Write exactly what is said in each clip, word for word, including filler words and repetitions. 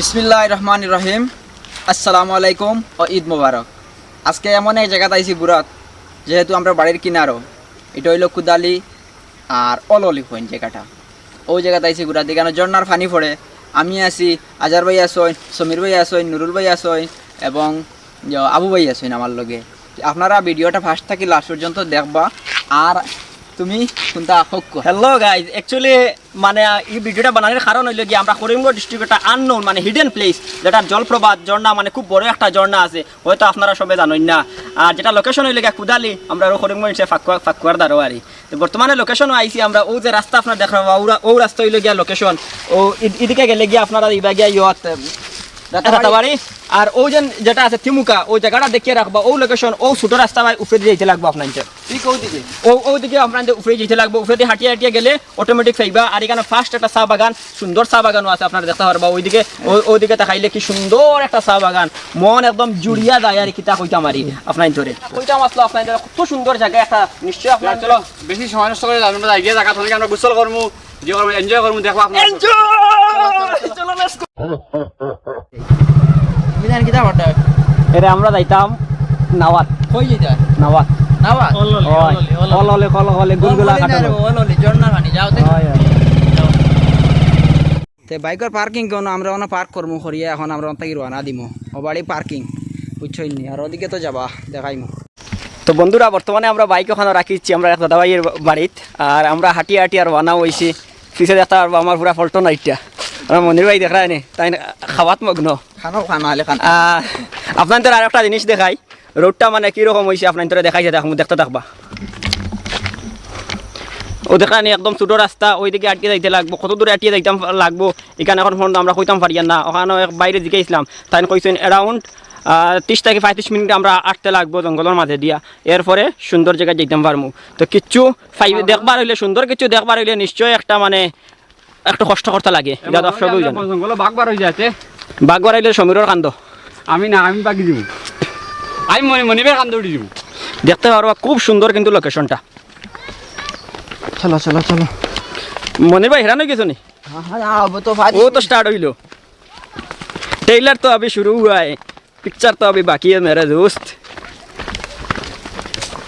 বিসমিল্লাহির রহমানির রহিম। আসসালামু আলাইকুম ও ঈদ মোবারক। আজকে এমন এক জাগাত আইছি ঘুরাত, যেহেতু আমরা বাড়ির কিনারো, ইটা অইলো কুদালি আর অললি কইন জাগাটা। অউ জাগাত আইছি ঘুরাত, ইখানো ঝর্ণার পানি পড়ে। আমি আছি, আজার ভাই আছইন, সমীর ভাই আছইন, নুরুল ভাই আছইন এবং যে আবু ভাই আছইন আমার লগে। আপনারা ভিডিওটা first থাকি last পর্যন্ত দেখবা। আর তুমি কুনটা হক কর। Hello guys, actually মানে, আহ, ই ভিডিওটা বানানির কারণ অইলো গিয়া আমরা করিমগঞ্জ ডিস্ট্রিক্টর একটা unknown মানে hidden place, যেটা জলপ্রপাত, ঝর্ণা, মানে খুব বড় একটা ঝর্ণা আছে, হয়তো আপনারা সবে জানইন না। আর যেটা লোকেশন অইলো গিয়া কুদালি, আমরা আরো করিমগঞ্জ সে ফাকুয়া, ফাকুয়ার দ্বারো আরি। তো বর্তমানে লোকেশনও আইছি আমরা, অউ যে রাস্তা আপনারা দেখরা, অউ রা-, অউ রাস্তা অইলো গিয়া লোকেশন। অউ ইদ-, ইদিকে গেলে গিয়া আপনারা ইবা গিয়া ইয়ত, উম, রাতাবাড়ি। রাতাবাড়ি। আর অউ যে যেটা আছে থিমুকা, অউ জাগাটা দেখিয়া রাখবা, অউ লোকেশন, অউ ছোট রাস্তা ভাই উপরেদি যাইতে লাগবো আপনাইনতে। ঠিক অউ দিকে। অউ, অউ দিকে আপনাইনতে উপরেদি যাইতে লাগবো, উপরেদি হাঁটিয়া হাঁটিয়া গেলে automatic পাইবা। আর ইখানো first একটা চা বাগান, সুন্দর চা বাগানও আছে, আপনারা দেখতা পারবা। অউ দিকে, অউ, অউ দিকে তাকাইলে কি সুন্দর একটা চা বাগান, মন একদম জুড়িয়া যায় আর কিতা কইতাম আরি আপনাইনতরে। কইতাম আছলো আপনাইনতরে, কত সুন্দর জাগা একটা, নিশ্চয় আপনারা চলো, বেশি সময় নষ্ট করি লাভ নাই, আমরা গিয়া জাগা থাকি আমরা গোসল করমু, যে করমু, enjoy করমু, দেখবা আপনারা। Enjoy! চলো, let's go। তুমি জানি কিতা করতে? এরে আমরা যাইতাম নাওয়াত। কই যাইতা? নাওয়াত। নাওয়াত? অললি, অয়। অললি, অললি। অললি, কল-, কলে, গুলগুলা কাটানো। অললি, ঝর্ণা পানি, যাও তে। অয়, অয়। যাও। তে বাইকর পার্কিং কুনো, আমরা অনো পার্ক করমু, করিয়া অখন আমরা অন থাকি রওয়ানা দিমু। অউ বাড়ি পার্কিং, বুঝছইন নি? আর অদিকে তো যাবা, দেখাইমু। তো বন্ধুরা, বর্তমানে আমরা বাইক অখানো রাখিছি আমরা এক দাদাভাইর বা-, বাড়িত। আর আমরা হাঁটিয়া হাঁটিয়া রওয়ানা অইছি। পিছে দেখতা পারবা আমার পুরা পল্টন আইট্টা। আমরা মনির ভাই দেখরায় নি, তাইন খাওয়াত মগ্ন। খানো, খানো, আলে খানো। আহ, আপনাইনতরে আরেকটা জিনিস দেখাই, রোডটা মানে কিরকম অইছে আপনাইনতরে দেখাইয়া দেখমু, দেখতা থাকবা। অউ দেখরা নি একদম ছোট রাস্তা, অউ দিকে আটিয়া যাইতে লাগবো, কত দূরে আটিয়া যাইতাম লাগবো, ইখান অখন পর্যন্ত আমরা কইতাম পারিয়ার না। অখানো এক ভাইরে জিকাইছলাম, তাইন কইছইন around, আহ, ত্রিশ থাকি পঁয়ত্রিশ মিনিট আমরা আটতে লাগবো জঙ্গলর মাঝে দিয়া, এরপরে সুন্দর জাগাত যাইতাম পারমু। তো কিচ্ছু পাই-, দেখবার অইলে, সুন্দর কিচ্ছু দেখবার অইলে নিশ্চয় একটা মানে একটু কষ্ট করতা লাগে। এবার ইটা তো আমরা সবই আমরা জানে। জঙ্গলো বাঘ বার অই যাইতে। বাঘ বার অইলে সমীরর কান্দো। আমি না, আমি বাগি দিমু। আমি মনি-, মনিবের কান্দো উঠি দিমু। দেখতা পারবা খুব সুন্দর কিন্তু লোকেশনটা। চলো, চলো, চলো। মনির ভাই হেরান অই গেছো নি? হ্যাঁ, হ্যাঁ, আবো তো পারি। অউ তো start অইলো। Trailer তো আভি শুরু হুয়া হ্যায়। Picture তো আভি বাকি হ্যায় মেরে দোস্ত।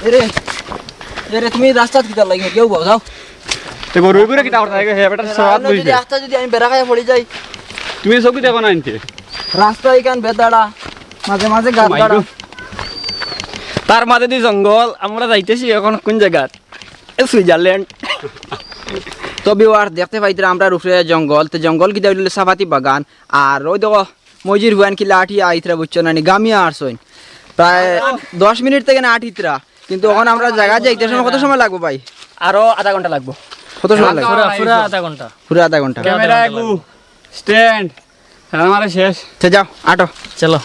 এরে, এরে, তুমি রাস্তাত কিতার লাগি? কেউ বাও, যাও। তে গরু গরু কিতা করতে লাগে? হে বেটা, সরাত আর যদি বইছে। রাস্তা যদি আমি বেড়া খাইয়া পড়ি যাই। তুমি চউখে দেখো না আনতে। রাস্তা ইখান বেদাড়া, মাঝে মাঝে গাত গাড়া। তার মাঝেদি জঙ্গল, আমরা যাইতেছি অখন কুন জাগাত? এ, সুইজারল্যান্ড। তো viewers, দেখতে পাইতরা আমরার উপরে জঙ্গল, তো জঙ্গল কিতা অইলো চাপাতি বাগান, আর অউ দেখো মইজির হুয়ান কিলা আটিয়া আইতরা, বুঝছো না নি? গামিয়া আরছইন। প্রায় দশ মিনিট থাকি না আটিতরা। কিন্তু অখন আমরা জাগাত যাইতে সময় কত সময় লাগবো ভাই? আরো আধা ঘন্টা লাগবো। কত সময় লাগবো? পুরা, পুরা আধা ঘন্টা। পুরা আধা ঘন্টা। ক্যামেরা এগু, stand, আমারে শেষ। তে যাও, আটো। চলো।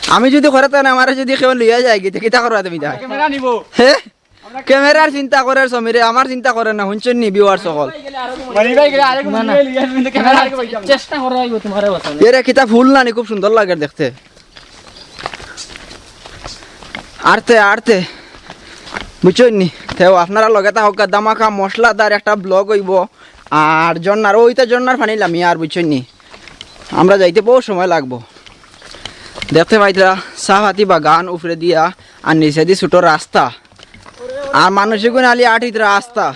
আমি যদি ঘরে থাকি না, আমারে যদি কেউ লইয়া যায়গি, তে কিতা করবা তুমি তাই? ক্যামেরা নিবো। হে? ক্যামেরার চিন্তা করের সমীরে, আমার চিন্তা করের না, হুনছইন নি viewers অকল? মনির ভাই গেলে আরেক মনির ভাই লইয়া আসবেন, তো ক্যামেরা আরেক ভাই যাবেন। চেষ্টা করা অইবো তুমারে বাঁচানি। এরে কিতা ফুল না নি, খুব সুন্দর লাগের দেখতে। আরতে, আরতে। বুঝছইন নি? তেউ আপনারা লগে থাকউক্কা, ধামাকা মশলাদার একটা vlog অইবো। আর ঝর্ণার, অউ ইতা ঝর্ণার পানি লামিয়ার, বুঝছইন নি? আমরা যাইতে বউত সময় লাগবো। দেখতে পাইতরা চাপাতি বাগান উপরে দিয়া, আর নিচেদি ছোট রাস্তা। আর মানুষ ইগুন আলি আটিতরা রাস্তা।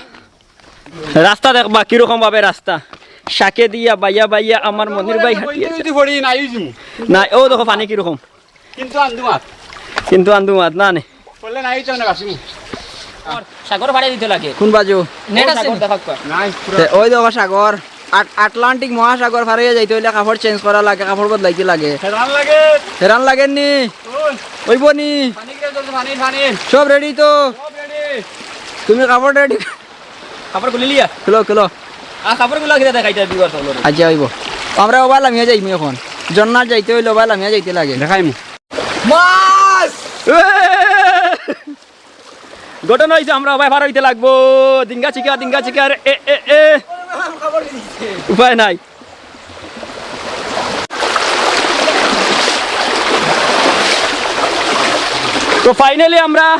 রাস্তা দেখবা কিরকম ভাবে রাস্তা। শাকে দিয়া বাইয়া বাইয়া আমার মনির ভাই হাঁটিয়া। যদি পড়ি না, এই যাইমু। না, অউ দেখো পানি কিরকম। কিন্তু আন্দু মাত। কিন্তু আন্দু মাত, না নে। পড়লে না, এই তো না, বাসিমু। সাগর পাড়ে দিতে লাগে। কুন বাজু? নেট আছে সাগর নি? দেখা কর। নাই, পুরা তে, অউ দেখো সাগর। আট-, আটলান্টিক মহাসাগর পার অইয়া যাইতে অইলে কাপড় change করা লাগে, কাপড় বদলাইতে লাগে। হেরান লাগে। হেরান লাগের নি? ওই। অইবো নি? পানি কিরা চলছে? পানি, পানি। সব ready তো? সব ready। তুমি কাপড় ready? কাপড় খুলি লিয়া? খুলো, খুলো। আর কাপড় গুলা কিরা দেখাইতে দিবার সকলরে? আচ্ছা, অইবো। আমরা অবায় লামিয়া যাইমু অখন। ঝর্ণাত যাইতে অইলে অবায় লামিয়া যাইতে লাগে। দেখাইমু। মাছ! এ! ঘটনা অইছে, আমরা অবায় পার অইতে লাগবো। ডিঙ্গা চিকা, ডিঙ্গা চিকা, এ, এ, এ। উপায় নাই। তো finally আমরা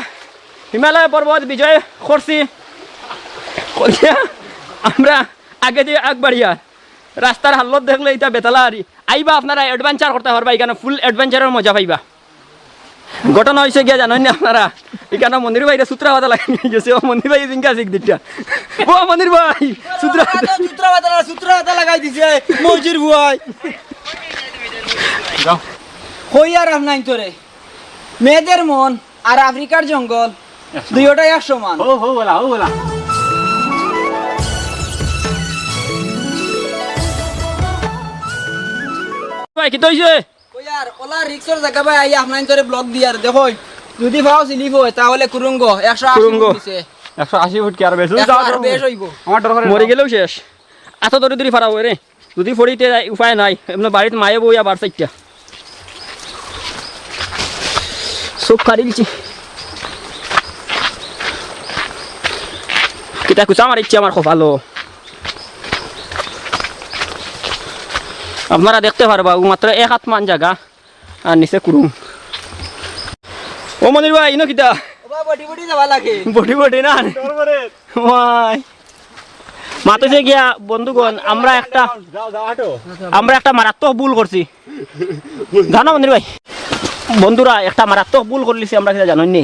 হিমালয় পর্বত বিজয় করছি। করিয়া আমরা আগেদি আগ বাড়িয়ার। রাস্তার হালত দেখলে ইটা বেতালা আরি। আইবা আপনারা adventure করতা পারবা, ইখানো full adventure-র মজা পাইবা। ঘটনা অইছে গিয়া জানইন নি আপনারা, ইখানো মনির ভাইরে সুতরা পাতা লাগাই গেছে, ও মনির ভাই জিঙ্কা শিখ দিটা। ও মনির ভাই, সুতরা পাতা। সুতরা পাতা, সুতরা পাতা লাগাই দিছে, মজির বুয়াই। কই আর আপনাইন তোরে। মেয়েদের মন আর আফ্রিকার জঙ্গল, দুইওটাই এক সমান। হো, হো, বলা, হো, বলা। ভাই, কিতা অইছে? কই আর, ওলা risk-র জাগা ভাই, আই আপনাইন তোরে vlog দিয়ার, দেখো, যদি পাও slip অয়, তাহলে কুরুঙ্গো, একশো আশি কুরুঙ্গো। ফুট নিচে। একশো আশি ফুট কি আর বেশ? একশো আর বেশ অইবো। আমার ডর করে মরি না। গেলেও শেষ। এত দৌড়ি দৌড়ি ফারা অয় রে। যদি পড়িতে যাই, উপায় নাই। এমনে বাড়িত মায়ে বউ আবার চাইটা। চোখ কাড়িলছি। কিতা কুচা মারিচ্ছে আমার কপালো। আপনারা দেখতে পারবা, ও মাত্র এক হাত মান জাগা। আর নিচে কুরুম। ও মনির ভাই, ইনো কিতা? ও ভাই, বডি বডি যাওয়া লাগে। বডি বডি না? ভাই। মাতেছে গিয়া বন্ধুগণ, আমরা একটা, যাও, যাও, হাঁটো। আমরা একটা মারাত্মক ভুল করছি। জানো মনির ভাই, বন্ধুরা, একটা মারাত্মক ভুল করলিছি আমরা, কিতা জানইন নি?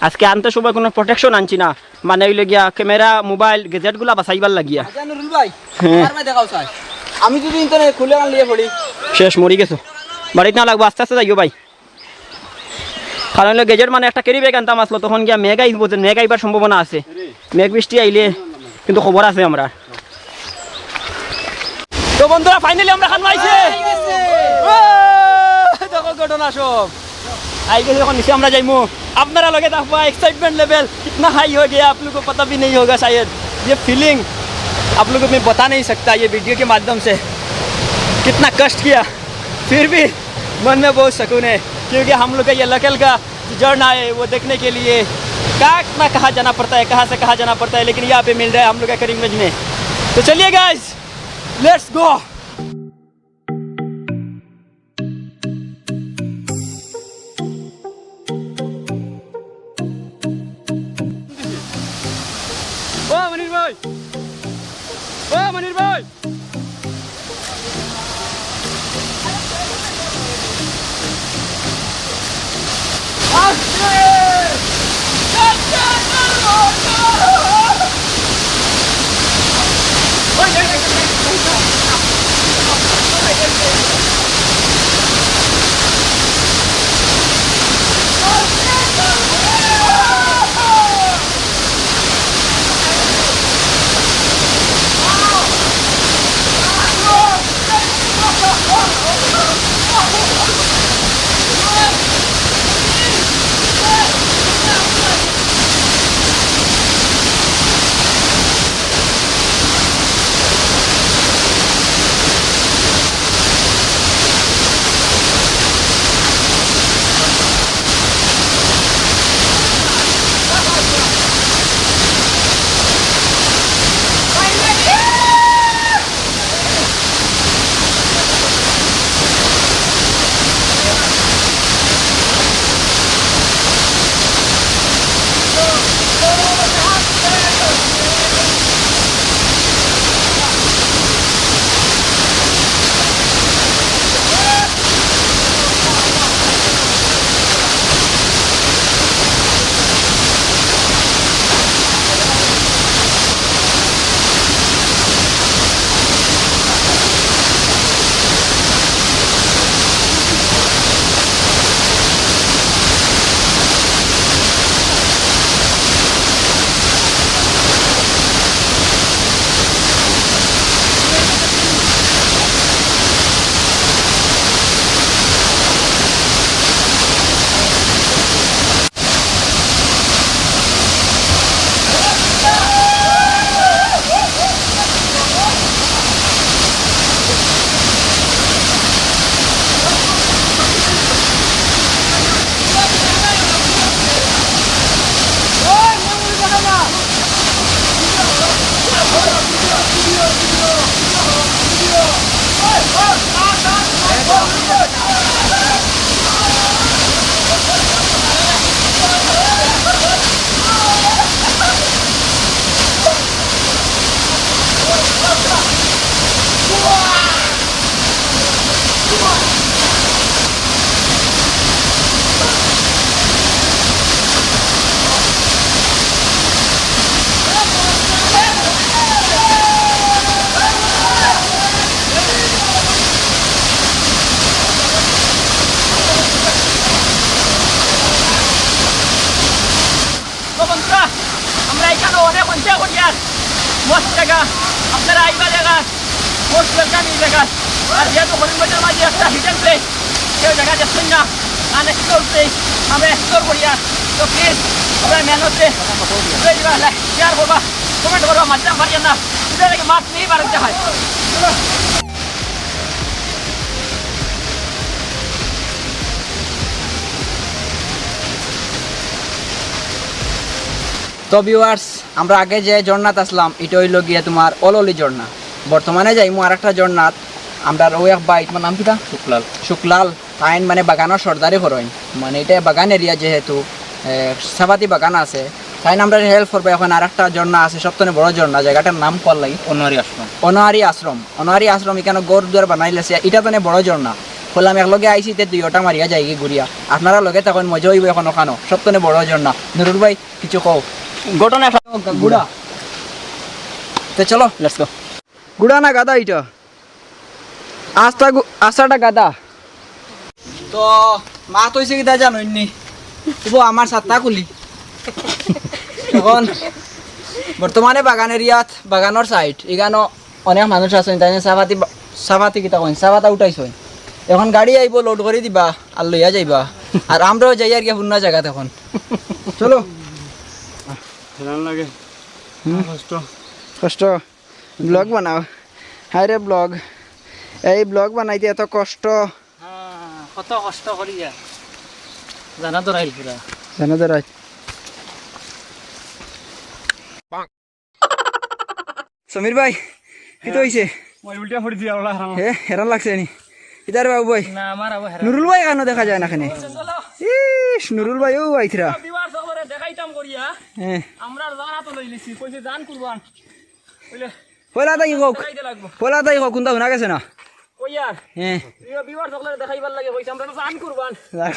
আজকে আনতে সময় কোনো protection আনছি না, মানে অইলে গিয়া camera, mobile, gadget গুলা বাঁচাইবার লাগিয়া। আচ্ছা, নুরুল ভাই, হ্যাঁ। আমার ভাই দেখাও চাই। আমি যদি internet খুলে আনলিয়ে পড়ি। শেষ, মরি গেছো। বাড়িত না লাগবো, আস্তে আস্তে যাইও ভাই। কারণ অইলো gadget মানে একটা carry bag আনতাম আসলো, তখন গিয়া মেঘ আইবো, মেঘ আইবার সম্ভাবনা আছে। মেঘ বৃষ্টি আইলে কিন্তু খবর আছে আমরা। তো বন্ধুরা, finally আমরা খান পাইছি। ও, দেখো ঘটনা সব। আই গেছে, এখন নিচে আমরা যাইমু। আপনারা লগে থাকবা, excitement level कितना high हो गया, आप लोग को पता भी नहीं होगा शायद। ये feeling आप लोगों को मैं बता नहीं सकता ये video के माध्यम से। कितना कष्ट किया, फिर भी मन में बहुत सुकून है, क्योंकि हम लोग का ये लकल का जो झरना है, वो देखने के लिए कहाँ ना कहाँ जाना पड़ता है, कहाँ से कहाँ जाना पड़ता है, लेकिन यहाँ पे मिल रहा है हम लोग का करीमगंज में। तो चलिए guys, let's go। ও মনির ভাই, ও মনির ভাই। মস্ত জাগা, আপনারা আইবা জাগা, most welcome এই জাগা। আর যেহেতু করিমগঞ্জের মাঝে একটা hidden place, কেউ জাগা দেখছেন না, unexplored place, আমরা explore করিয়া। তো please, আপনারা মেহনতে ঘুরে দিবা, like, share করবা, comment করবা, মাঝে পারিয়া না, এটা নাকি মাছ নেই বাড়িতে হয়। তো viewers, আমরা আগে যে ঝর্ণাত আসলাম, ইটা অইলো গিয়া তুমার অললি ঝর্ণা। বর্তমানে যাইমু আরেকটা ঝর্ণাত। আমরার অউ এক ভাই, তুমার নাম কিতা? শুকলাল। শুকলাল, তাইন মানে বাগানর সর্দারি করইন, মানে ইটা বাগান area যেহেতু, এ, চাপাতি বাগান আছে, তাইন আমরারে help করবা। এখন আরেকটা ঝর্ণা আছে, সবথনে বড় ঝর্ণা, জাগাটার নাম কওয়ার লাগি? অনোয়ারি আশ্রম। অনোয়ারি আশ্রম, অনোয়ারি আশ্রম, ইখানো ঘর দুয়ার বানাইলাইছে, ইটা থনে বড় ঝর্ণা। কইলাম একলগে আইছি, তে দুইওটা মারিয়া যাইগি ঘুরিয়া। আপনারা লগে থাকইন, মজা অইবো। এখন অখানো সবথনে বড় ঝর্ণা। নুরুল ভাই, কিছু কও। ঘটনা একটা গুড়া। তে চলো। Let's go। গুড়া না গাদা ইটা? আস্তা গু-, আস্তাটা গাদা। তো মাত অইছে কিতা জানইন নি? উবো আমার ছাতা খুলি। এখন বর্তমানে বাগান areaত, বাগানর side, ইখানো অনেক মানুষ আছইন, তাইন চাপাতি বা-, চাপাতি কিতা কইন, চাপাতা উঠাইছইন। এখন গাড়ি আইবো, load করি দিবা, আর লইয়া যাইবা। আর আমরাও যাইয়ার গিয়া পুরনা জাগাত এখন। চলো। হেরান লাগে। হুম। কষ্ট। কষ্ট। Vlog বানাও। হায় রে vlog। এই vlog বানাইতে এত কষ্ট। হ্যাঁ, কত কষ্ট করিয়া। জানা তো রাইল পুরা। জানা তো রাইল। সমীর ভাই, কিতা অইছে? মই উল্টা পড়ি দিয়া ওলা হারাম। হে, হেরান লাগছে নি? ইতার বাবু ভাই। না, আমার আবার হেরান। নুরুল ভাই কেন দেখা যায় না এখানে? ইস, নুরুল ভাই, ও আইতরা। Viewers অকলরে দেখাইতাম করিয়া। হ্যাঁ। আমরা জানা তো লইলিছি, কইছে জান কুরবান। বুঝলে? পয়লা তাই হোক। দেখাইতে লাগবো। পয়লা তাই হোক, কুনটা হুনা গেছে না? কইয়ার। হ্যাঁ। প্রিয় viewers অকলরে দেখাইবার লাগি কইছে, আমরা তো জান কুরবান। লা-,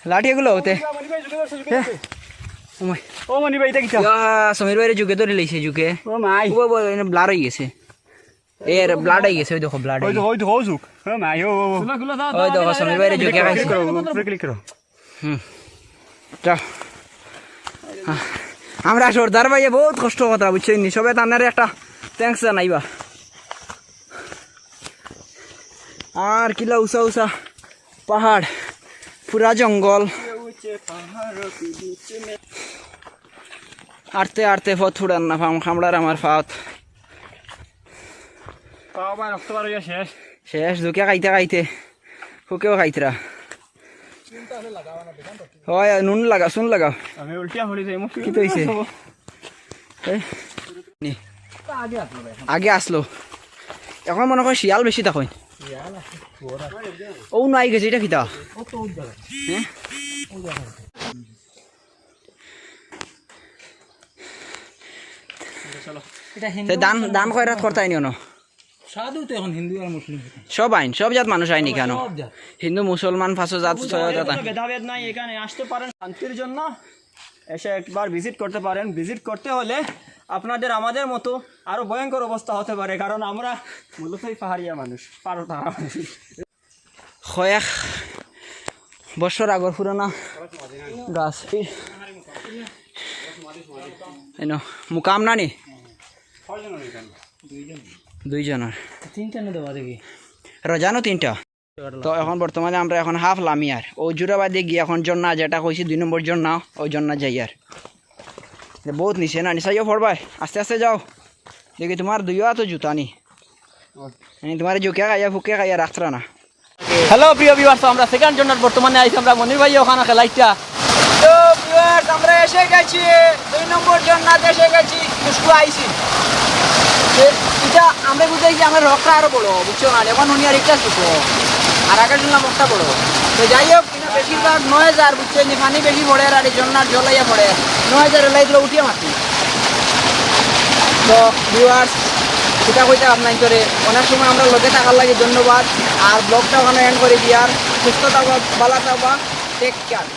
লাঠি এগুলো হতে। মনি ভাই, মনি ভাই, জুকে ধরছে, জুকে হ্যাঁ। ধরছে। ওময়। ও মনি ভাই, ইটা কিতা? ইয়া, সমীর ভাইরে জুকে ধরি লইছে, জুকে। ও মাই। ও বাবা, এনে blur অই গেছে। এর blood অই গেছে, ওই দেখো, blood অই ওই গেছে। দেখো, ওই দেখো, ও জুক। ও মাই, ও, ও, ও। খুলো, খুলো, দাও, ওই দাও, দেখো, দাও, সমীর দাও, ভাইরে দাও, জুকে click করো, খাইছে। Click করো, উপরে click করো। হুম। তা, আমরা সর্দার ভাইয়ে বহুত কষ্ট করতা, বুঝছইন নি? সবে তানারে একটা thanks জানাইবা। আর কিলা উষা উষা পাহাড়, পুরা জঙ্গল। আটতে আটতে পথ ফুরার না, পাম কামড়ার আমার পাত। পাও বা রক্ত বার অইয়া শেষ। শেষ, দুকে খাইতে খাইতে, ফুকেও খাইতরা। হয়, নুন লাগা, চুন লাগাও। আমি উল্টিয়া পড়ি যাই, মুখ কিতা অইছে? এ? নি। আগে আসলো। এখন মনে হয় শিয়াল বেশি তখন। ও নাই গেছে, ইটা কিতা? হ্যাঁ? ইটা হিন্দু তে দান, মুসলমান দান কয়রাত করতায় নি অনো? সাধু তো এখন হিন্দু আর মুসলিম। সব আইন, সব জাত মানুষ আইন এখানো। সব জাত। হিন্দু, মুসলমান, পাঁচও জাত, ছয়ও জাত আইন। কোনো ভেদাভেদ নাই, এখানে আসতে পারেন শান্তির জন্য, এসে একবার visit করতে পারেন। Visit করতে হলে আপনাদের আমাদের মতো আরো ভয়ঙ্কর অবস্থা হতে পারে, কারণ আমরা মূলতই পাহাড়িয়া মানুষ, পাহাড় থাকা মানুষ। কয়েক বছর আগর পুরানা গাছ। এই, এনো, মুকাম না নি? দুইজনর। তিনটা না দেওয়া দেখি। রজানো তিনটা। তো এখন বর্তমানে আমরা এখন হাফ লামিয়ার। ও জুরাবাদে গিয়া এখন ঝর্ণা যেটা কইছি দুই নম্বর ঝর্ণা, ওই ঝর্ণা যাইয়ার। যে বহুত নিচে না, নিচে যাইও পড়বায়, আস্তে আস্তে যাও। দেখি তুমার দুইও আতো জুতা নি। এই তুমার জুকে খাইয়া ফুকে খাইয়া রাখতরা না। Hello প্রিয় viewers, তো আমরা second ঝর্ণাত বর্তমানে আইছি আমরা মনির ভাই ওখানে খেলাইটা। তো viewers, আমরা এসে গেছি, দুই নম্বর ঝর্ণাত এসে গেছি, দুষ্টু আইছি। এ, ইটা আমরা বুঝাইছি, আমরা rockটা আরো বড়, বুঝছো না? এখন হুনিয়ার একটা ছোট, আর আগে শুনলাম rockটা বড়। তো যাই হোক, ইনো বেশিরভাগ নয় হাজার, বুঝছো নি, পানি বেশি পড়ে আর এই ঝর্ণার জল আইয়া পড়ে, নয় হাজার এলাইগুলো উঠিয়া মারছি। তো viewers, কিতা কইতাম আপনাইন্তরে, অনেক সময় আমরার লগে থাকার লাগি ধন্যবাদ। আর vlogটা ওখানে end করি দিয়ার, সুস্থ থাকবা, ভালা থাকবা, take care।